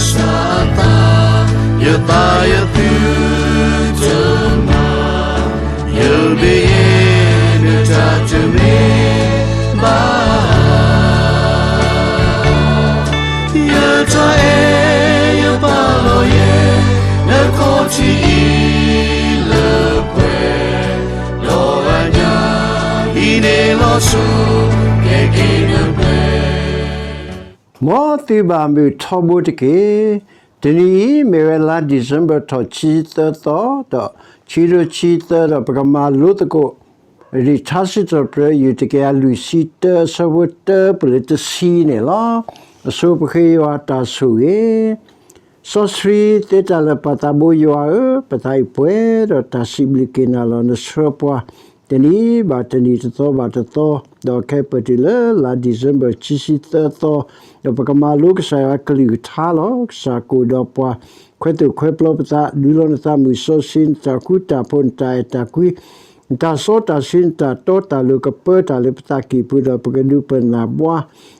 စၢ်အသး, ယသးယသုတမၤ, ယမ့ၢ်ယဲ နတၢ်တမ့ၢ်ဘၣ်. ယတၢ်အဲၣ်ယပာ်လီၤယဲ နခီၣ်ထံးအံၤလၢပှဲၤ, ဒီးအညၣ်အံၤန့ၣ်လီၤစိၤ ကဲက့ၤနပှဲၤ. မ်သုဘၣ်မုာ်ထီဘိတက့ၢ်. တနံၤအံၤ မ့ၢ်ဝဲလါ December ထီၣ်ခံဆံသၢသီ, ဒီးခံကထိခံဆံသၢ ဒီးပကမၤလိသကိး လံာ်ထါစံးထီၣ်ပတြၢၤ အယုၢ် တကယၤလွံၢ်ဆံတၢ အဆၢဖိတၢ ပလၢတဆံန့ၣ်လီၤ. အဆိပဃ့ယွၤတၢ်ဆိၣ်ဂ့ၤ စီဆှံသ့တၢ်လၢာ် ပၢ်သးဘိယွၤဧၢ, ပသးအံၤပှဲၤဒီးတၢ်စံးဘျုးက့ၤနၤလီၤ. နဆှၢပှၤ တနံၤဘၣ်တနံၤ တသီဘၣ်တသီ, ဒီးခဲပၢၢ်တုၤလၢလါ December ခံဆံသၢသီ, ဒီးပကမၤလိကစၢ်ယွၤအကလုၢ်ကထါလီၤ. ကစၢ်ကအိၣ်ဒီးပှၤ, ခွဲးသိၣ်ခွဲးပျီပသး, ဒုးလီၤနသးမုၢ်စီဆှံ, နတၢ်ဃူတၢ်ဖိး, နတၢ်အဲၣ်တၢ်ကွံ, နတၢ်စီတၢ်ဆှံ, နတၢ်တီတၢ်လိၤကပၢတၢ်လၢပသးကံၢ်ပူၤ, ဒီးပကဒုးပနၢ်ဘှါ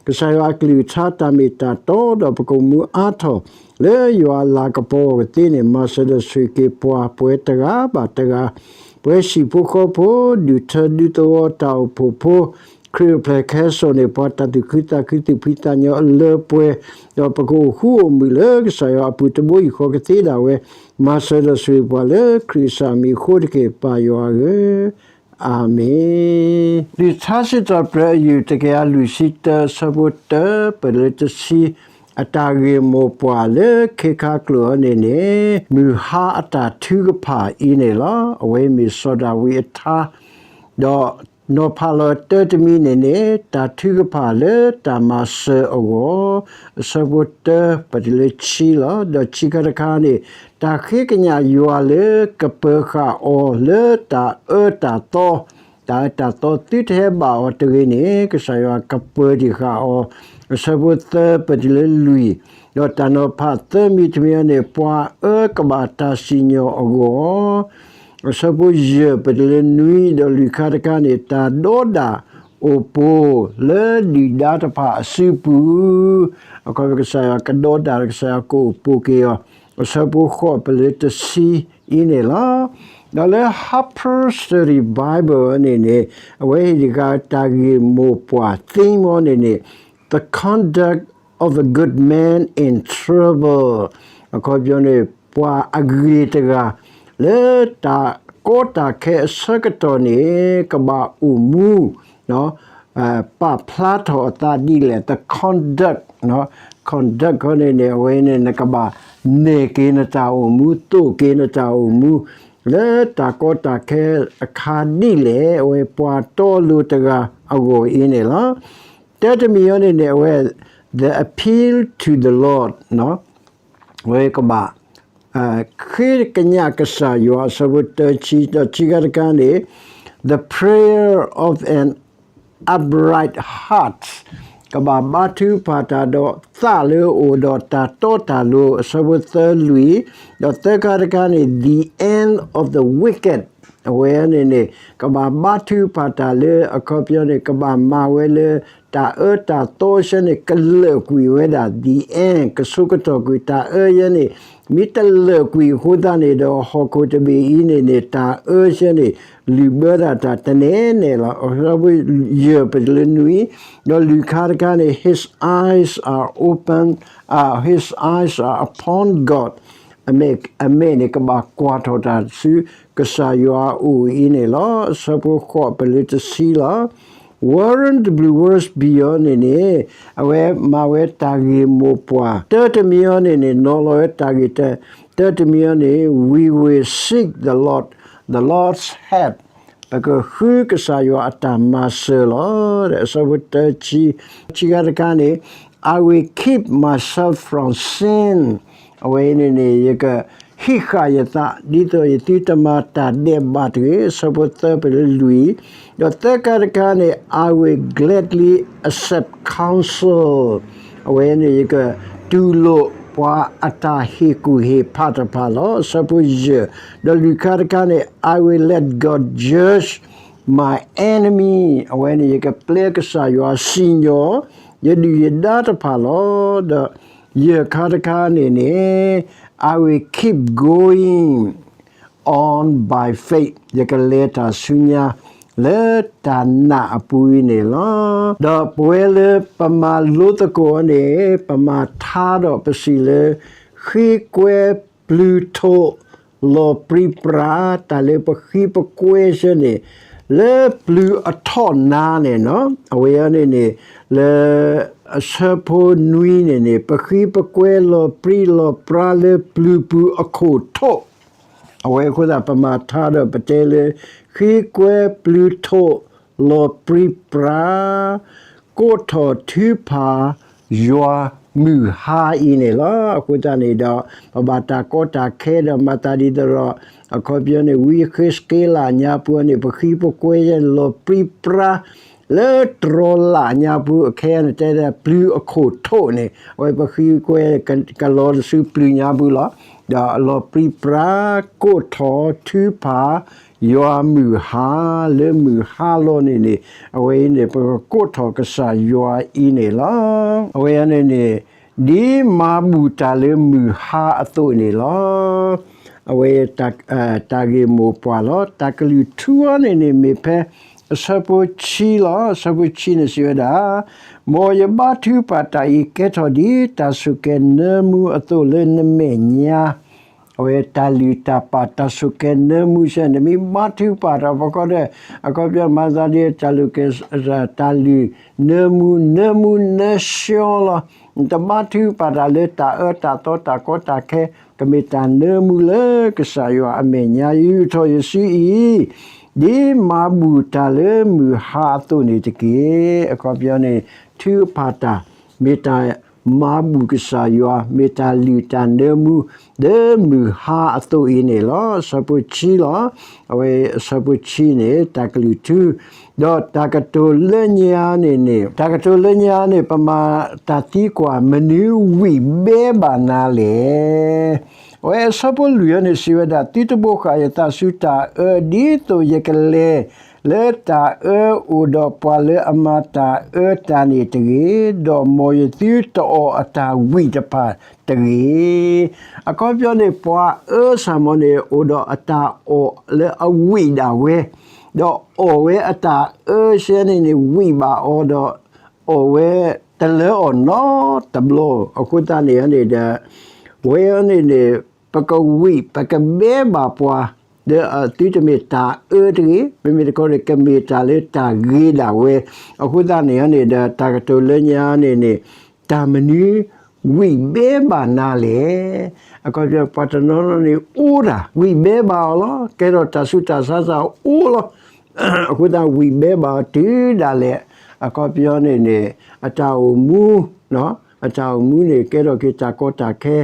ကစၢ်ယွၤအကလုၢ်ကထါတၢ်မ့ၢ်တၢ်တီ, ဒီးပကမူအါထီၣ် လၢယွၤအလၤကပီၤအဂီၢ်သ့န့ၣ်, မၤစၢၤဒီးဆိၣ်ဂ့ၤက့ၤပှၤ ပှဲၤတဂၤဘၣ်တဂၤ, ပှဲၤဟံၣ်ဖိဃီဖိ, ဒူၣ်ထၢဒူသဝီ, တၢ်အိၣ်ဖှိၣ်ဖိ, ခရံာ်အိၣ်ဖျဲၣ်ခဲစိာ်န့ၣ် ပှၤတၢ်သူၣ်ခုသးခု သူၣ်ဖှံသးညီအလၢပှဲၤ, ဒီးပကအိၣ်ဃူအိၣ်မုာ်လၢကစၢ်ယွၤအပူၤ တဘိယူၢ်ဃီကသ့ဒၣ်ဝဲ, မၤစၢၤဒီးဆိၣ်ဂ့ၤပှၤလၢခရံာ်ကစၢ်အမံၤအဃိတက့ၢ်, ပၢ်ယွၤဧၢ, အၤမ့ၣ်. လံာ်ထါစံးထီၣ်ပတြၢၤ အယုၢ် တကယၤလွံၢ်ဆံတၢ အဆၢဖိတၢ ပလၢတဆံ, အတၢ်ဂ့ၢ်မိၢ်ပှၢ်လၢခ့ခါကျိာ်အံၤန့ၣ်န့ၣ်, မုၢ်ဟါအတၢ်ထုကဖၣ်အံၤန့ၣ်လီၤ. အဝဲအံၤမ့ၢ်စီၤဒၤဝံးအထါ, ဒီးနီၤဖးလီၤတၢတမံၤန့ၣ်န့ၣ်, တၢ်ထုကဖၣ်လၢတၢ်မၤစၢၤအဂီၢ်, အဆၢဖိတၢ ပတုၤလၢဆံလီၤ. ဒီးခံခါတခါန့ၣ်, တၢ်ဃ့ကညးယွၤလၢကပၢၤဃာ်အီၤလၢတၢ်အၢတၢ်သီ, တၢ်အၢတၢ်သီသုတဟဲဘၣ်အီၤတဂ့ၤန့ၣ်, ကစၢ်ယွၤကပၢၤတ့ၢ်ဃာ်အီၤ, အဆၢဖိသၢ ပတုၤလၢလွံၢ်, ဒီးတၢ်နီၤဖးသၢမံၤတမံၤန့ၣ်, ပှၤအၢကဘၣ်တၢ်စံၣ်ညီၣ်အဂီၢ်, အဆၢဖိယဲၢ် ပတုၤလၢနွံ, ဒီးလွံၢ်ခါတခါန့ၣ်, တၢ်ဒီဒၣ်အိၣ်ပိၢ်လၢဒုၣ်ဒါတဖၣ်အစုပူၤ, အခီပညီကစၢ်ယွၤကဒီဒၣ်ဒီးကစၢ်ယွၤကအိၣ်ပိၢ်က့ၤအီၤ, အဆၢဖိဃိး ပတုၤလၢတဆံအံၤန့ၣ်လီၤ. ဒီးလၢ Harper's Study Bible န့ၣ်န့ၣ်, အဝဲဟ့ၣ်တဂၤတၢ်ဂ့ၢ်မိၢ်ပှၢ် သံမီန့ၣ်န့ၣ်, The Conduct of a Good Man in Trouble, အခီပညီန့ၣ်, ပှၤအဂ့ၤတဂၤ လၢတၢ်ကီတၢ်ခဲအဆၢကတီၢ်န့ၣ် ကဘၣ်အိၣ်မူ ပာ်ဖျါထီၣ်အသးဒ်လဲၣ်, the conduct, conduct ခီန့ၣ်န့ၣ်, အဝဲန့ၣ် နကဘၣ်နဲၣ်က့ၤနတၢ်အိၣ်မူ, သိၣ်က့ၤနတၢ်အိၣ်မူ လၢတၢ်ကီတၢ်ခဲအခါဒ်လဲၣ်, အဝဲပှၤတီလိၤတဂၤအဂီၢ်အံၤန့ၣ်လီၤ. တၢတမံၤအံၤန့ၣ်န့ၣ်, အဝဲ the appeal to the Lord, အဝဲကဘၣ် ဃ့ကညးကစၢ်ယွၤ, အဆၢဖိတဆံ, ဒီးခံခါတခါန့ၣ်, the prayer of an upright heart, ကဘၣ်ဘါထုကဖၣ်တၢ်ဒီး သးလၢအအိၣ်ဒီးတၢ်တီတၢ်လိၤ, အဆၢဖိသၢလွံၢ်, ဒီးသၢခါတခါန့ၣ်, the end of the wicked, အဝဲန့ၣ်န့ၣ် ကဘၣ်ဘါထုကဖၣ်တၢ်လၢ အခီပညီန့ၣ် ကဘၣ်မၤဝဲလၢ တၢ်အၢတၢ်သီယဲန့ၣ် ကလၢာ်ကွံာ်ဝဲဒၣ်, the end, ကဆိကတီၢ်ကွံာ်တၢ်အၢယဲန့ၣ်, မ့ၢ်တလၢာ်ကွံာ်အဃိသတးန့ၣ်ဒီး ဟီၣ်ခိၣ်တဘ့ၣ်အံၤန့ၣ်န့ၣ် တၢ်အၢယဲန့ၣ် လုၢ်ဘၢဒၣ်တၢ်တနဲၣ်နဲၣ်လီၤ. အဆၢဖိယဲၢ် ပတုၤလၢနွံ, ဒီးလွံၢ်ခါတခါန့ၣ်, his eyes are open, his eyes are upon God, အမဲာ်, အမဲာ်န့ၣ် ကဘၣ်ကွၢ်ထီၣ်တၢ်ဆူကစၢ်ယွၤအအိၣ်အံၤန့ၣ်လီၤ. အဆၢဖိဃိး ပတုၤလၢတဆံလီၤ. Warren W. Wiersbe အံၤန့ၣ်န့ၣ်, အဝဲမၤဝဲတၢ်ဂ့ၢ်မိၢ်ပှၢ် တၢတမံၤအံၤန့ၣ်န့ၣ်, နီၤလီၤဝဲတၢ်ဂ့ၢ်တၢ, တၢတမံၤအံၤန့ၣ်, We will seek the Lord, the Lord's help, ပကဃုကစၢ်ယွၤအတၢ်မၤစၢၤလီၤ. အဆၢဖိတဆံ, ခံခါတခါန့ၣ်, I will keep myself from sin, အဝဲအံၤန့ၣ်န့ၣ် ယကဟံးဃာ်ယသး ဒ်သိးယသုတမၤတၢ်ဒဲးဘးတဂ့ၤ, အဆၢဖိသၢ ပတုၤလၢလွံၢ်, ဒီးသၢခါတခါန့ၣ်, I will gladly accept counsel, အဝဲန့ၣ် ယကတူၢ်လိာ်ပှၤအတၢ်ဟ့ၣ်ကူၣ်ဟ့ၣ်ဖးတဖၣ်လီၤ. အဆၢဖိယဲၢ်, ဒီးလွံၢ်ခါတခါန့ၣ်, I will let God judge my enemy, အဝဲန့ၣ် ယကပျဲကစၢ်ယွၤစံၣ်ညီၣ် ယဒုၣ်ယဒါတဖၣ်လီၤ. ဒီး ယဲၢ်ခါတခါန့ၣ်န့ၣ် I will keep going on by faith, ယကလဲၤတၢ်ဆူညါ လၢတၢ်နာ်အပူၤအံၤန့ၣ်လီၤ. ဒီးပဝဲလၢပမၤလိသကိးန့ၣ် ပမၤထါဒီးပစံးလၢ ဃ့ကွဲပျုၤထိး လီၤပြံပြါ တၢ်လၢပဃ့ပကွဲဆၢန့ၣ် လၢပျုၤအထီၣ်နါန့ၣ်လီၤ. အဝဲအံၤန့ၣ်န့ၣ် လၢ အဆၢဖိနွံန့ၣ်န့ၣ် ပဃ့ပကွဲလီၤပြံလီၤပြါလၢပျုၤပူၤအခိၣ်ထိး အဝဲအဃိသတး ပမၤထါဒီးပတဲလၢ ဃ့ကွဲပျုၤထိး လီၤပြံပြါ ကိးထီၣ်ထုကဖၣ် ယွၤမုၢ်ဟါအံၤန့ၣ်လီၤ. အဃိသတးန့ၣ်ဒီး ပဘၣ်တၢ်ကီတၢ်ခဲဒီးမၤသးဒ်သိးဒီး အခီပညီန့ၣ် ဝံယဃ့စက့လးညါပူၤန့ၣ် ပဃ့ပကွဲလီၤပြံပြါ လၢတြီလးညါပူၤ အခဲအံၤန့ၣ် တဲဒၣ်ပျုၤအခိၣ်ထိးန့ၣ် အဝဲပဃ့ကွဲ ကလီၤတဆူပျုၤညါပူၤလီၤ. ဒီးအလီၤပြံပြါ ကိးထီၣ်ထုကဖၣ် ယွၤမုၢ်ဟါ လၢမုၢ်ဟါလီၤန့ၣ်န့ၣ် အဝဲအံၤန့ၣ် ပကကိးထီၣ်ကစၢ်ယွၤအံၤန့ၣ်လီၤ. အဝဲအံၤန့ၣ်န့ၣ် ဒ်မၤဘူၣ်တၢ်လၢမုၢ်ဟါအသိးန့ၣ်လီၤ. အဝဲ တၢ်ဂ့ၢ်မိၢ်ပှၢ်လီၤ. တၢ်ကလုၢ်ထူအံၤန့ၣ်န့ၣ် မ့ၢ်ဖဲအဆၢဖိခံလီၤ. အဆၢဖိခံန့ၣ်စံးဝဲဒၣ်, မ်ယဘါထုကဖၣ်တၢ်အံၤ ကဲထီၣ်ဒ်တၢ်ဆိၣ်ကဲၤနၢမူအသိးလၢနမဲာ်ညါ အဝဲတၢ်လုၢ်တၢ်ပာ်တၢ်ဆိၣ်ကဲၤနၢမူဆၢန့ၣ် မ့ၢ်ဘါထုကဖၣ်တၢ်ဖီခိၣ်ဒီး အခီပညီမၤသးဒ် တၢ်လုၢ်ကဲၤ တၢ်လုၢ်နၢမူ နၢမူနၢဆှီလီၤ. နတဘါထုကဖၣ်တၢ်လၢတၢ်အၢတၢ်သီတၢ်ကီတၢ်ခဲ ကမ့ၢ်တၢ်နၢမူလၢကစၢ်ယွၤအမဲာ်ညါ ယူာ်ထီၣ်ယစုအံၤ ဒ်မၤဘူၣ်တၢ်လၢမုၢ်ဟါအသိးန့ၣ်တက့ၢ်. အခီပညီန့ၣ် ထုကဖၣ်တၢ် မ့ၢ်တၢ်မၤဘူၣ်ကစၢ်ယွၤ မ့ၢ်တၢ်လုၢ်တၢ်နၢမူ လၢမုၢ်ဟါအသိးအံၤန့ၣ်လီၤ. အဆၢဖိခံလီၤ. အဝဲအဆၢဖိခံန့ၣ် တၢ်ကလုၢ်ထူ ဒီးတၢ်ကတိၤလၢညါန့ၣ်န့ၣ် တၢ်ကတိၤလၢညါန့ၣ် ပမၤတၢ်သံကွၢ် မနုၤဝံာ်ဘဲဘၣ်နၤလဲၣ်. အဝဲအဆၢဖိလွံၢ်အံၤန့ၣ် စံးဝဲဒၣ် သုတဘိးဃာ်ယသးဆူတၢ်အၢ ဒ်သိးယကလဲၤ လၢတၢ်အၢအိၣ်ဒီးပှၤလၢအမၤတၢ်အၢတၢ်န့ၣ်တဂ့ၤ, ဒီးမ်ယသုတအီၣ်အတၢ်ဝံာ်တဖၣ်တဂ့ၤ. အခီပညီန့ၣ် ပှၤအၢစၢ်မီၤန့ၣ် အိၣ်ဒီးအတၢ်အီၣ်လၢအဝံာ်ဒၣ်ဝဲ, ဒီးအီၣ်ဝဲအတၢ်အၢဆၢန့ၣ်န့ၣ် ဝံာ်ဘၣ်အီၤဒီး အီၣ်ဝဲတလၢအီၣ်နီတဘျီ. အဃိသတးန့ၣ်န့ၣ်ဒီး ဝဲအံၤန့ၣ်န့ၣ် ပကဝံာ် ပကဘဲဘၣ်ပှၤ ဒီးသုတမ့ၢ်တၢ်အၢတဂ့ၤ, မ့မ့ၢ်တခီန့ၣ် ကမ့ၢ်တၢ်လၢတၢ်ဂ့ၤဒၣ်ဝဲ. အဃိသတးန့ၣ်န့ၣ်ဒီး တၢ်ကတိၤလၢညါန့ၣ်န့ၣ် တၢ်မနုၤဝံာ်ဘဲဘၣ်နၤလဲၣ်. အခီပညီ ပှၤတနီၤနီၤန့ၣ် အိၣ်ဒၣ် ဝံာ်ဘဲဘၣ်အီၤလီၤ. ကဲထီၣ်တၢ်ဆူးတၢ်ဆါစ့ၢ်အိၣ်လီၤ. အဃိသတးဝံာ်ဘဲဘၣ်အီၤတုၤဒၣ်လဲာ်. အခီပညီန့ၣ်န့ၣ် အတၢ်အိၣ်မူ အတၢ်အိၣ်မူန့ၣ် ကဲထီၣ်က့ၤတၢ်ကီတၢ်ခဲ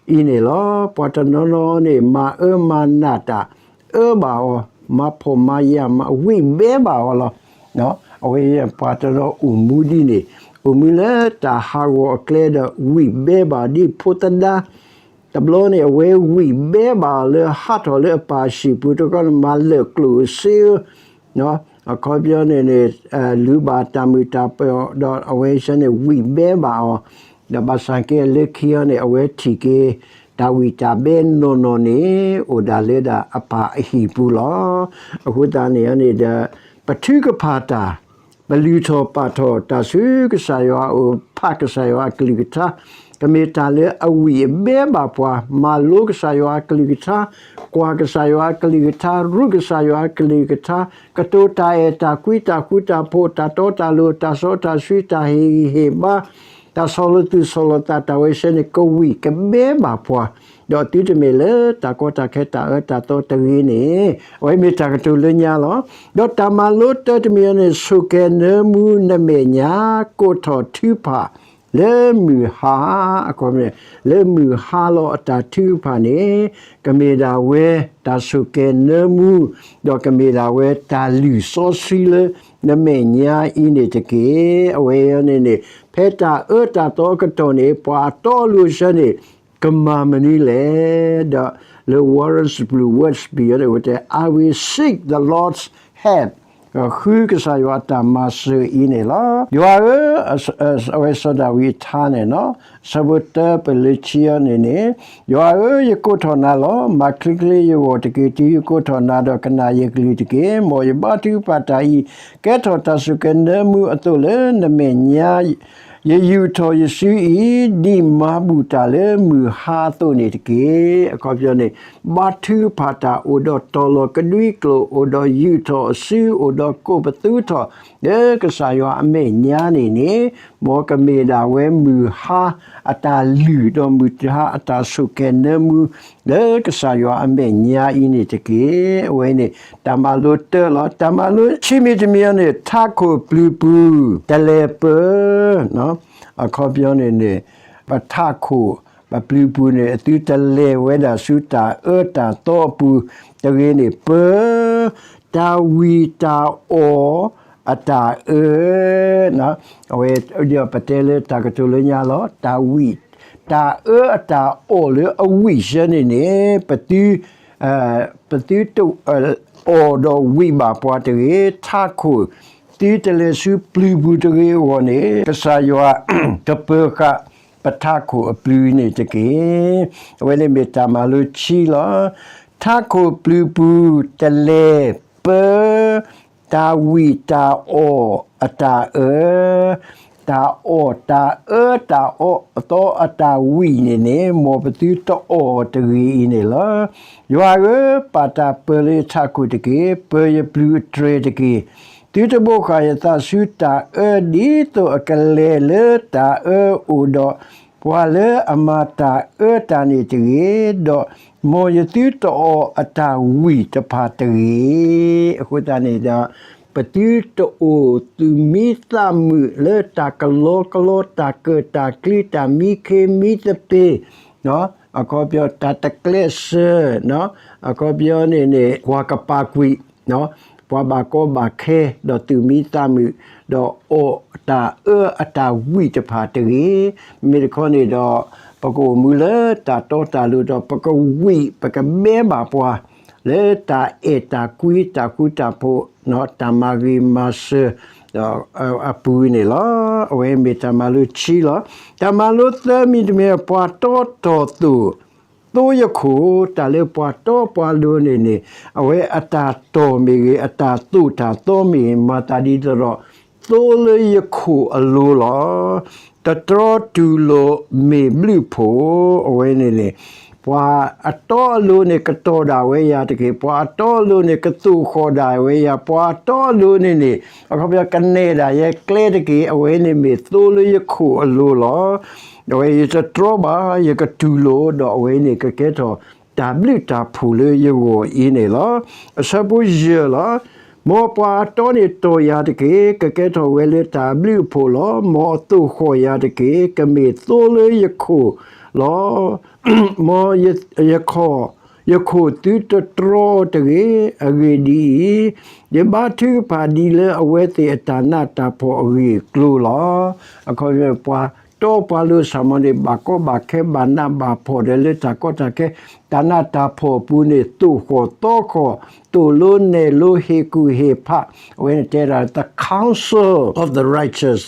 အံၤန့ၣ်လီၤ. ပှၤတနီၤနီၤန့ၣ် မၤအၢမၤနးတၢ် အၢဘၣ်အီၤ, မၤဖှီၣ်မၤယာ် မၤဝံာ်ဘဲဘၣ်အီၤလီၤ. အဝဲပှၤတနီၤအိၣ်မူဒ်န့ၣ် အိၣ်မူလၢတၢ်ဟးဂီၤအကျဲဒီး ဝံာ်ဘဲဘၣ်ဒ်ဖိသဒါ တဘျီန့ၣ် အဝဲဝံာ်ဘဲဘၣ်အီၤလၢဟးထီၣ်လၢအပၢ်အဟံၣ်ပူၤ တခီန့ၣ် မၤလၢာ်ကျိၣ်စ့ဧၢ အခီပညီန့ၣ်န့ၣ် လုၢ်ဘၣ်တၢ်မုာ်တၢ်ပၢၤဒီး အဝဲဆၢန့ၣ် ဝံာ်ဘဲဘၣ်အီၤ, ဒီးဘၣ်ဆၣ်က့လၢခံအံၤန့ၣ် အဝဲထံၣ်က့ၤ တၢ်ဝံၣ်တၢ်ဘဲနီၢ်နီၢ်န့ၣ် အိၣ်ဒၣ်လၢဒၣ်အပၢ်အဟံၣ်ပူၤလီၤ. အဃိသတးန့ၣ်န့ၣ်ဒီး ပထုကဖၣ်တၢ် ပလုၢ်ထီၣ်ပာ်ထီၣ်တၢ်ဆူကစၢ်ယွၤအအိၣ် ဖးကစၢ်ယွၤအကလုၢ်ကထါ ကမ့ၢ်တၢ်လၢအဝံာ်အဘဲဘၣ်ပှၤ, မၤလိကစၢ်ယွၤအကလုၢ်ကထါ, ကွၢ်ကစၢ်ယွၤအကလုၢ်ကထါ, ရူးကစၢ်ယွၤအကလုၢ်ကထါ, ကတိၤတၢ်အဲၣ်တၢ်ကွံ တၢ်ဃူတၢ်ဖိး တၢ်တီတၢ်လိၤ တၢ်စီတၢ်ဆှံ တၢ်ဟ့ၣ်ဂံၢ်ဟ့ၣ်ဘါ တၢ်ဆီၣ်လီၤသူၣ်ဆီၣ်လီၤသး တၢ်ဝဲဆၢန့ၣ် ကဝံာ်ကဘဲဘၣ်ပှၤ, ဒီးသုတမ့ၢ်လၢတၢ်ကီတၢ်ခဲတၢ်အၢတၢ်သီတဂ့ၤန့ၣ်, အဝဲမ့ၢ်တၢ်ကတိၤလၢညါလီၤ. ဒီးတၢ်မၤလိတၢတမံၤအံၤန့ၣ် ဆိၣ်ကဲၤနၢမူနမဲာ်ညါ ကိးထီၣ်ထုကဖၣ် လၢမုၢ်ဟါ, အခီပညီ လၢမုၢ်ဟါလီၤအတၢ်ထုကဖၣ်န့ၣ် ကမ့ၢ်ဒၣ်ဝဲတၢ်ဆိၣ်ကဲၤနၢမူ, ဒီးကမ့ၢ်ဒၣ်ဝဲတၢ်လုၢ်စီဆှံလၢ နမဲာ်ညါအံၤန့ၣ်တက့ၢ်. အဝဲအံၤန့ၣ်န့ၣ် ဖဲတၢ်အၢတၢ်သီအကတီၢ်န့ၣ် ပှၤအတီအလိၤဆၢန့ၣ် ကမၤမနုၤလဲၣ်. ဒီးလၢ Warren Wiersbe ဝဲတစပံးအံၤန့ၣ် အဝဲတဲ I will seek the Lord's help ဃုကစၢ်ယွၤအတၢ်မၤစၢၤအံၤန့ၣ်လီၤ. ယွၤဧၢ, အဝဲစီၤဒၤဝံးအထါန့ၣ်လီၤ. အဆၢဖိတၢပလၢခံအံၤန့ၣ်န့ၣ်, ယွၤဧၢ, ယကိးထီၣ်နၤလီၤ. မၤချ့ချ့ယဂီၢ်တက့ၢ်. တုၤယကိးထီၣ်နၤဒီး ကနၣ်ယကလုၢ်တက့ၢ်. မ်ယဘါထုကဖၣ်တၢ်အံၤ, ကဲထီၣ်တၢ်ဆိၣ်ကဲၤနၢမူအသိးလၢနမဲာ်ညါ ယယူာ်ထီၣ်ယစုအံၤ, ဒ်မၤဘူၣ်တၢ်လၢမုၢ်ဟါအသိးန့ၣ်တက့ၢ်. အခီပညီန့ၣ်, ဘါထုကဖၣ်တၢ်အိၣ်ဒီးတီၤလီၤကဒွံကျိာ်, အိၣ်ဒီးယူာ်ထီၣ်အစု, အိၣ်ဒီးကိးပသူထီၣ် လၢကစၢ်ယွၤအမဲာ်ညါန့ၣ်န့ၣ်, မ်ကမ့ၢ်ဒၣ်ဝဲမုၢ်ဟါအတၢ်လုၢ် ဒီးမုၢ်ဟါအတၢ်ဆိၣ်ကဲၤနၢမူ လၢကစၢ်ယွၤအမဲာ်ညါအံၤန့ၣ်တက့ၢ်. အဝဲန့ၣ် တၢ်မၤလိတၢလီၤ. တၢ်မၤလိခံမံၤတမံၤအံၤန့ၣ်, ထးခိၣ်ပျုၤပူၤ တလဲၤပၢ, အခီပညီန့ၣ်န့ၣ်, ပထးခိၣ် ပပျုၤပူၤန့ၣ် အသုတလဲၤဝဲဒၣ်ဆူတၢ်အၢတၢ်သီအပူၤတဂ့ၤန့ၣ်, ပၢ တၢ်ဝံၣ်တၢ်အီၣ်အတၢ်အၢ အဝဲဒ်ပတဲလၢတၢ်ကတိၤလၢညါလီၤ. တၢ်ဝံၣ်, တၢ်အၢအတၢ်အီၣ်လၢအဝံၣ်ဆၢန့ၣ်န့ၣ်, ပသု ပသုတအီၣ်ဒီးဝံၣ်ဘၣ်ပှၤတဂ့ၤ. ထးခိၣ် သုတလဲၤဆူပျုၤပူၤတဂ့ၤအဂီၢ်န့ၣ်, ကစၢ်ယွၤကပၢၤဃာ်ပထးခိၣ်အပျုၤန့ၣ်တက့ၢ်. အဝဲန့ၣ်မ့ၢ်တၢ်မၤလိခံလီၤ. ထးခိၣ်ပျုၤပူၤတလဲၤပၢ တၢ်ဝံၣ်တၢ်အီၣ်အတၢ်အၢ, တၢ်အီၣ်တၢ်အၢတၢ်အီၣ်အသီအတၢ်ဝံၣ်န့ၣ်န့ၣ်, မ်ပသုတအီၣ်တဂ့ၤအံၤန့ၣ်လီၤ. ယွၤဧၢ, ပာ်တၢ်ပၢၤလၢယထးခိၣ်တက့ၢ်. ပၢၤယပျုၤအတြဲၤတက့ၢ်. သုတဘိးဃာ်ယသးဆူတၢ်အၢ ဒ်သိးအကလဲၤလၢတၢ်အၢအိၣ်ဒီး ပှၤလၢအမၤတၢ်အၢတၢ်န့ၣ်တဂ့ၤ, ဒီးမ်ယသုတအီၣ်အတၢ်ဝံၣ်တဖၣ်တဂ့ၤ. အဃိသတးန့ၣ်ဒီး, ပသုတအိၣ်သူၣ်မံသးမုာ်လၢတၢ်ကလီကလီ တၢ်ကၢၣ်တၢ်ကျံ တၢ်မံခ့မံသပ့ၤ, အခီပညီတၢ်တကျဲးစၢး, အခီပညီန့ၣ်န့ၣ် ကွၢ်ကပၤကွံာ် ပှၤဘၣ်ကီဘၣ်ခဲ ဒီးသူၣ်မံသးမုာ်, ဒီးအီၣ်တၢ်အၢအတၢ်ဝံၣ်တဖၣ်တဂ့ၤ. မ့မ့ၢ်တခီန့ၣ်ဒီး, ပကအိၣ်မူလၢတၢ်တီတၢ်လိၤဒီး ပကဝံၣ် ပကဘဲဘၣ်ပှၤ လၢတၢ်အဲၣ်တၢ်ကွံ တၢ်ဃူတၢ်ဖိး, တၢ်မၤဂ့ၤမၤစၢၤ အပူၤန့ၣ်လီၤ. အဝဲမ့ၢ်တၢ်မၤလိခံလီၤ. တၢ်မၤလိသၢမံၤတမံၤ, ပှၤတီတီၢ်သိၣ် သိယခိၣ်, တၢ်လၢပှၤတီပှၤလိၤန့ၣ်န့ၣ်, အဝဲအတၢ်တီၢ်မ့ၢ်ဂ့ၤ, အတၢ်သိၣ်တၢ်သီမ့ၢ်ဂ့ၤ, မၤသးဒ်သိးဒီး သိလၢယခိၣ်အလိၤလီၤ. တတြီတူၢ်လိာ်မ့ၢ်ဘျုးဖှိၣ်, အဝဲန့ၣ်န့ၣ်, ပှၤအတီအလိၤန့ၣ် ကတီၢ်ဒၣ်ဝဲယၤတက့ၢ်. ပှၤအတီအလိၤန့ၣ် ကသိၣ်ဃီၣ်ဒၣ်ဝဲယၤ. ပှၤအတီအလိၤန့ၣ်န့ၣ်, အခီပညီကနဲၣ်ဒၣ်ယဲကျဲတက့ၢ်. အဝဲန့ၣ်မ့ၢ်သိလၢယခိၣ်အလိၤလီၤ. အဝဲယတတြီဘၣ်, ယကတူၢ်လိာ်, ဒီးအဝဲန့ၣ်ကကဲထီၣ် တၢ်ဘျုးတၢ်ဖှိၣ်လၢယဂီၢ်အံၤန့ၣ်လီၤ. အဆၢဖိယဲၢ်လီၤ. မ်ပှၤအတီန့ၣ်တီၢ်ယၤတက့ၢ်. ကကဲထီၣ်ဝဲလၢတၢ်ဘျုးအဖှိၣ်လီၤ. မ်အသိၣ်ဃီၣ်ယၤတက့ၢ်. ကမ့ၢ်သိလၢယခိၣ်လီၤ. မ်ယခိၣ်သုတတြီတဂ့ၤ. အဂ့ၢ်ဒ်အံၤ, ယဘါထုကဖၣ်ဒ်လၢအဝဲသ့ၣ်အတၢ်နးတၢ်ဖှီၣ်အဂ့ၢ်အကျိၤလီၤ. အခီပညီ ပှၤတီပှၤလိၤစ့ၢ်မ့ၢ်န့ၣ် ဘၣ်ကီဘၣ်ခဲ ဘၣ်နးဘၣ်ဖှီၣ်ဒီးလၢတၢ်ကီတၢ်ခဲ, တၢ်နးတၢ်ဖှီၣ်အပူၤန့ၣ် သိၣ်ဃီၣ်သီဃီၣ်, သိၣ်လိနဲၣ်လိ ဟ့ၣ်ကူၣ်ဟ့ၣ်ဖး, အဝဲန့ၣ်တဲဒၣ် the counsel of the righteous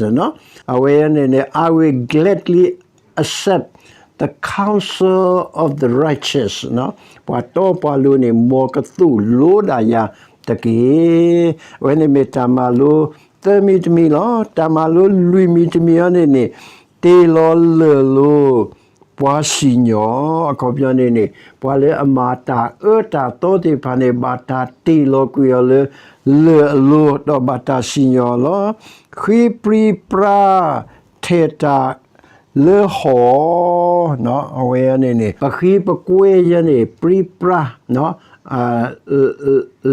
အဝဲန့ၣ်န့ၣ် I will gladly accept the counsel of the righteous ပှၤတီပှၤလိၤန့ၣ် မ်ကသိၣ်လိဒၣ်ယၤတက့ၢ်. အဝဲန့ၣ်မ့ၢ်တၢ်မၤလိသၢမံၤတမံၤလီၤ. တၢ်မၤလိလွံၢ်မံၤတမံၤအံၤန့ၣ်န့ၣ် တ့ၢ်လီၤလၢၢ်လိၤပှၤစံၣ်ညီၣ်, အခီပညီန့ၣ်န့ၣ် ပှၤလၢအမၤတၢ်အၢတၢ်သီသ့ၣ်တဖၣ်န့ၣ် ဘၣ်တၢ်တ့ၢ်လီၤကွံာ်အီၤလၢလၢၢ်အလိၤ ဒီးဘၣ်တၢ်စံၣ်ညီၣ်အီၤလီၤ. ဃ့ပြံပြါ ထဲးတၢ်လၢဟီၣ်, အဝဲန့ၣ်န့ၣ် ပဃ့ပကွဲယဲန့ၣ် ပြံပြါ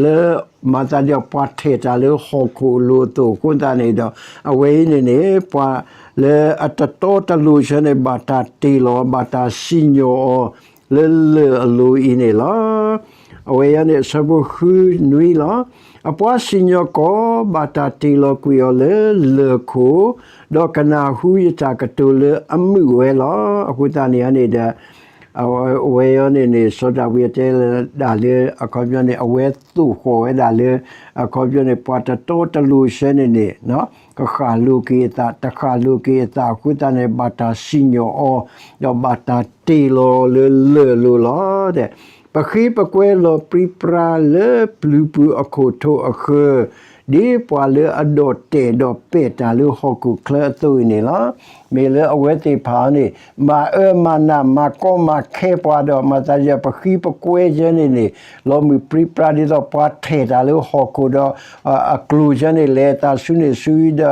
လၢ မၤသးဒ်ပှၤထဲးတၢ်လၢဟီၣ်ခိၣ်အလိၤအသိးအဃိသတးန့ၣ်ဒီး အဝဲအံၤန့ၣ်န့ၣ် ပှၤလၢအတတီတလိၤဆၢန့ၣ် ဘၣ်တၢ်တ့ၢ်လီၤ ဘၣ်တၢ်စံၣ်ညီၣ်အီၤ လၢလၢၢ်အလိၤအံၤန့ၣ်လီၤ. အဝဲအံၤန့ၣ် အဆၢဖိဃုနွံလီၤ. အပှၤစံၣ်ညီၣ်ကွီၢ် ဘၣ်တၢ်တ့ၢ်လီၤကွံာ်အီၤလၢလၢၢ်ခိၣ်, ဒီးကနၢ်ဟူယတၢ်ကတိၤလၢအမုာ်ဝဲလီၤ. အဃိသတးန့ၣ်န့ၣ်ဒီး အဝဲအံၤန့ၣ်န့ၣ် စီၤဒၤဝံးတဲလၢဒၣ်လၢ အခီပညီန့ၣ် အဝဲသိၣ်ဃီၣ်ဝဲဒၣ်လၢ အခီပညီန့ၣ် ပှၤတတီတလိၤဆၢန့ၣ်န့ၣ် ကဃၣ်လိၤက့ၤအသး တဃၣ်လိၤက့ၤအသးအဃိသတးန့ၣ် ဘၣ်တၢ်စံၣ်ညီၣ်အီၤ ဒီးဘၣ်တၢ်တ့ၢ်လီၤအီၤလၢလၢၢ်လိၤလီၤ. ပဃ့ပကွဲလီၤပြံပြါလၢပျုၤပူၤအခိၣ်ထိးအဃၢၤ ဒ်ပှၤလၢအဒီၣ်တဲာ်ဒီးပဲာ်တၢ်လၢဟီၣ်ခိၣ်ချၢအသိးအံၤန့ၣ်လီၤ. မ့ၢ်လၢအဝဲသ့ၣ်တဖၣ်န့ၣ် မၤအၢမၤနး မၤကီမၤခဲပှၤဒီး မၤသးဒ်ပဃံပကွဲဆၢန့ၣ်န့ၣ် လီၤမုၢ်ပြံပြါဒ်သိးပှၤထဲၣ်တၢ်လၢဟီၣ်ခိၣ်ဒီး အကျိၤဆၢန့ၣ် လဲၤတၢ်ဆူန့ၣ်ဆူဒီး တ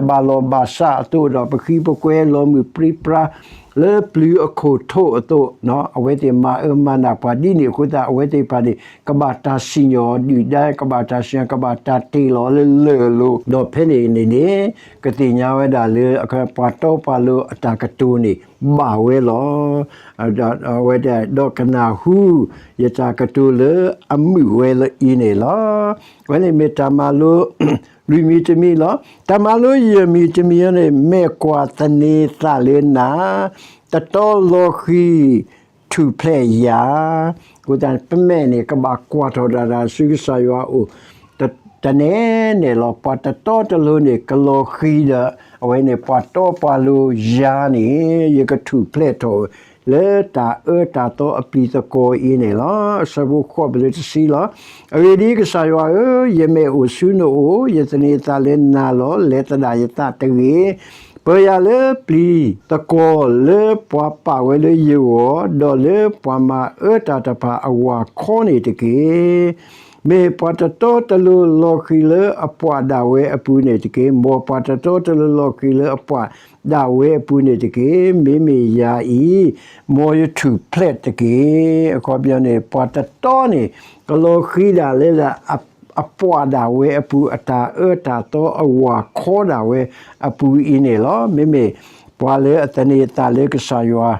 ဘၣ်လီၢ်ဘၣ်စးအသိးဒီး ပဃံပကွဲလီၤမုၢ်ပြံပြါ လၢပျုၤအခိၣ်ထိးအသိး အဝဲသ့ၣ်မၤအၢမၤနးပှၤဒ်န့ၣ်အဃိသတး အဝဲသ့ၣ်တဖၣ်န့ၣ် ကဘၣ်တၢ်စံၣ်ညီၣ်ဒုၣ်ဒါ ကဘၣ်တၢ်စံၣ်ညီၣ် ကဘၣ်တၢ်တ့ၢ်လီၤလၢလၢၢ်လိၤ ဒီးဖဲန့ၣ်န့ၣ်န့ၣ် ကသ့ၣ်ညါဝဲဒၣ်လၢ ပှၤတီပှၤလိၤအတၢ်ကတိၤန့ၣ် ဘၣ်ဝဲလီၤ. ဒီးအဝဲဒၣ် ဒီးကနၢ်ဟူ ယတၢ်ကတိၤလၢအမုာ်ဝဲလၢအံၤန့ၣ်လီၤ. အဝဲန့ၣ်မ့ၢ်တၢ်မၤလိ လွံၢ်မံၤတမံၤလီၤ. တၢ်မၤလိယဲၢ်မံၤတမံၤန့ၣ် မဲာ်ကွၢ်သန့ၤသးလၢနၤ, တတီလီၤဃံၤ ထူၣ်ဖျဲးယၤ, အဃိသတး ပမဲာ်န့ၣ် ကဘၣ်ကွၢ်ထီၣ်ဒၣ်တၢ်ဆူကစၢ်ယွၤအအိၣ် တနဲၣ်နဲၣ်လီၤ. ပှၤတတီတလိၤန့ၣ် ကလီၤဃံၤဒီး အဝဲန့ၣ် ပှၤတီပှၤလိၤယၤန့ၣ် ယကထူၣ်ဖျဲးထီၣ် လၢတၢ်အၢတၢ်သီအပျံၤသကွီၤအံၤန့ၣ်လီၤ. အဆၢဖိဃိး ပတုၤလၢတဆံလီၤ. အဂ့ၢ်ဒ်အံၤ, ကစၢ်ယွၤဧၢ, ယမဲာ်အိၣ်ဆူနအိၣ်, ယသန့ၤသးလၢနၤလီၤ. လဲၤသဒၣ်ယသးတဂ့ၤ. ပၢၤယၤလၢပျံၤသကွီၤ, လၢပှၤပာ်ဝဲလၢယဂီၢ်, ဒီးလၢပှၤမၤအၢတၢ်တဖၣ်အဝၤခီန့ၣ်တက့ၢ်. မ့ၢ်ပှၤတတီတလိၤလီၤဃံၤလၢအပှၤဒၣ်ဝဲအပူၤန့ၣ်တက့ၢ်. မ်ပှၤတတီတလိၤလီၤဃံၤလၢအပှၤဒၣ်ဝဲအပူၤန့ၣ်တက့ၢ်. မ့မ့ၢ်ယၤအံၤ, မ်ယထူၣ်ဖျဲးတက့ၢ်. အခီပညီန့ၣ် ပှၤတတီန့ၣ် ကလီၤဃံၤဒၣ်လၢ အပှၤဒၣ်ဝဲအပူၤ အတၢ်အၢတၢ်သီအဝၤခီဒၣ်ဝဲအပူၤအံၤန့ၣ်လီၤ. မ့မ့ၢ်ပှၤလၢအသန့ၤအသးလၢကစၢ်ယွၤ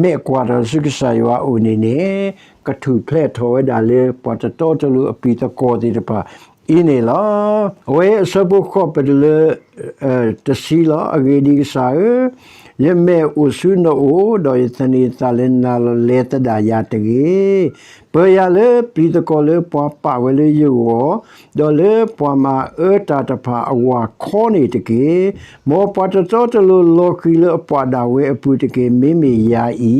မဲာ်ကွၢ်ထီၣ်ဆူကစၢ်ယွၤအအိၣ်န့ၣ်န့ၣ် ကထူၣ်ဖျဲးထီၣ်ဝဲဒၣ်လၢပှၤတတီတလိၤအပျံၤသကွီၤသ့ၣ်တဖၣ်အံၤန့ၣ်လီၤ. အဝဲအဆၢဖိဃိး ပတုၤလၢ တဆံလီၤ. အဂ့ၢ်ဒ်အံၤ, ကစၢ်ဧၢ, ယမဲာ်အိၣ်ဆူနအိၣ်, ဒီးယသန့ၤသးလၢနၤလီၤ. လဲၤသဒၣ်ယၤတဂ့ၤ. ပၢၤယၤလၢပျံၤသကွီၤ, လၢပှၤပာ်ဝဲလၢယဂီၢ်, ဒီးလၢပှၤမၤအၢတၢ်တဖၣ်အဝၤခီန့ၣ်တက့ၢ်. မ်ပှၤတတီတလိၤလီၤဃံၤလၢအပှၤဒၣ်ဝဲအပူၤတက့ၢ်. မ့မ့ၢ်ယၤအံ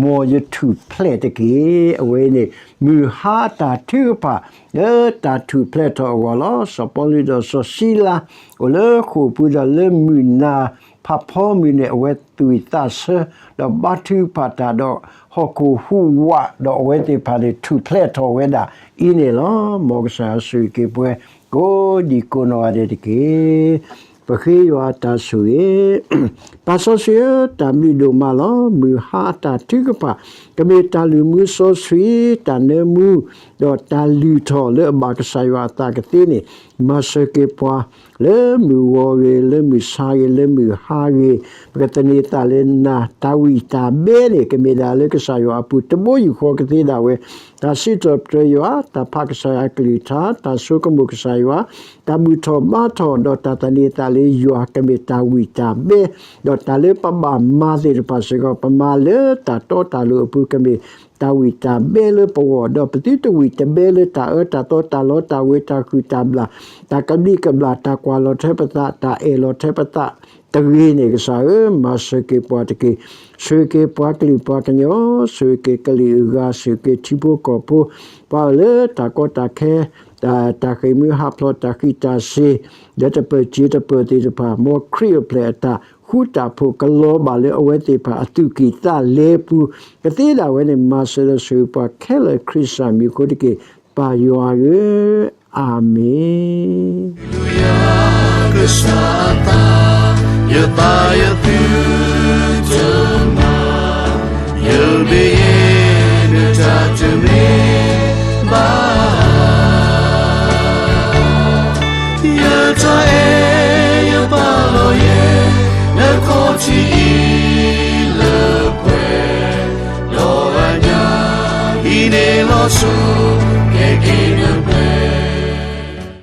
ၤ, မ်ယထူၣ်ဖျဲးတက့ၢ်. အဝဲန့ၣ် မုၢ်ဟါအတၢ်ထုကဖၣ် လၢတၢ်ထူၣ်ဖျဲးထီၣ်အဂီၢ်လီၤ. စီၤပီလူးဒီးစီၤစံလၤ အိၣ်လၢဃိာ်ပူၤဒီးလၢမုၢ်နၤဖးဖီမုၢ်န့ၣ် အဝဲသူၣ်ဝံၣ်သးဆၢ ဒီးဘါထုကဖၣ်တၢ်ဒီး ဟီၣ်ခိၣ်ဟူးဝး ဒီးအဝဲသ့ၣ်တဖၣ်န့ၣ် ထူၣ်ဖျဲးထီၣ်ဝဲဒၣ်အံၤန့ၣ်လီၤ. မ်ကစၢ်ယွၤဆိၣ်ဂ့ၤက့ၤပှၤ ကိးဒံကိးနီၢ်ဂၤဒဲးတက့ၢ်. ပဃ့ယွၤတၢ်ဆိၣ်ဂ့ၤ ပၢ်စီဆှံဧၢ, တၢ်ဘျုးဒိၣ်မးလီၤ. မုၢ်ဟါအတၢ်ထုကဖၣ် ကမ့ၢ်တၢ်လုၢ်မူစီဆှံ, တၢ်နၢမူ, ဒီးတၢ်လုၢ်ထီၣ်လၢအဘၣ်ကစၢ်ယွၤအသးကသ့န့ၣ် မၤစၢၤက့ၤပှၤ လၢမုၢ်ဂီၤဂ့ၤ, လၢမုၢ်ဆါဂ့ၤ, လၢမုၢ်ဟါဂ့ၤ, ပကသန့ၤသးလၢနၤ. တၢ်ဝံၣ်တၢ်ဘဲန့ၣ် ကမ့ၢ်ဒၣ်လၢကစၢ်ယွၤအပူၤ တဘိယူၢ်ဃီကသ့ဒၣ်ဝဲ တၢ်စံးထီၣ်ပတြၢၤယွၤ, တၢ်ဖးကစၢ်ယွၤအကလုၢ်ကထါ, တၢ်ဆိကမိၣ်ကစၢ်ယွၤ, တၢ်ဘူၣ်ထီၣ်ဘါထီၣ်, ဒီးတၢ်သန့ၤသးလၢယွၤ ကမ့ၢ်တၢ်ဝံၣ်တၢ်ဘဲ, ဒီးတၢ်လၢပဘၣ်မၤသ့ၣ်တဖၣ်စ့ၢ်ကီး ပမၤလၢတၢ်တီတၢ်လိၤအပူၤ ကမ့ၢ်တၢ်ဝံၣ်တၢ်ဘဲလၢပဂီၢ်, ဒီးပသုတဝံၣ်တဘဲလၢတၢ်အၢတၢ်သီ တၢ်လီတၢ်ဝ့ၤ တၢ်ဟုၣ်တၢ်ဘျၣ်, တၢ်ကဘျံးကဘျၣ်, တၢ်ကွၢ်လီၤထဲပသး, တၢ်အဲၣ်လီၤထဲပသး တဂ့ၤန့ၣ် ကစၢ်ဧၢ, မၤစၢၤက့ၤပှၤတက့ၢ်. ဆိၣ်ဂ့ၤက့ၤပှၤကလုာ်ပှၤကညီ, ဆိၣ်ဂ့ၤက့ၤကလံၤအဂၤ, ဆိၣ်ဂ့ၤက့ၤထံဖိကီၢ်ဖိ, ပှၤလၢတၢ်ကီတၢ်ခဲ, တၢ်ဃ့ၢ်မှံဟးဖျိး, တၢ်ဃံးတၢ်စ့ၤ, ဒီးတပၢၢ်စ့တပၢၢ်သ့ၣ်တဖၣ်, မ်ခရံာ်အိၣ်ဖျဲၣ်အတၢ်ဃူတၢ်ဖိး ကလီၤဘၣ်လၢအဝဲသ့ၣ်တဖၣ်အသူၣ်ကံၢ်သးလဲပူၤ, ကသ့ဒၣ်ဝဲန့ၣ် မၤစၢၤဒီးဆိၣ်ဂ့ၤပှၤခဲလၢာ် ခရံာ်ကစၢ်မံၤအဃိတက့ၢ်. ပၢ်ယွၤဧၢ, အၤမ့ၣ်. ကစၢ်အသး, ယသးယသုတမၤ, ယဘၣ်ယဲနတၢ်တမ့ၢ်ဘၣ်, ယတၢ်အဲၣ်ယပာ်လီၤယဲ နခီၣ်ထံးအံၤလၢပှဲၤ, ဒီးအညၣ်အံၤန့ၣ်လီၤဆိ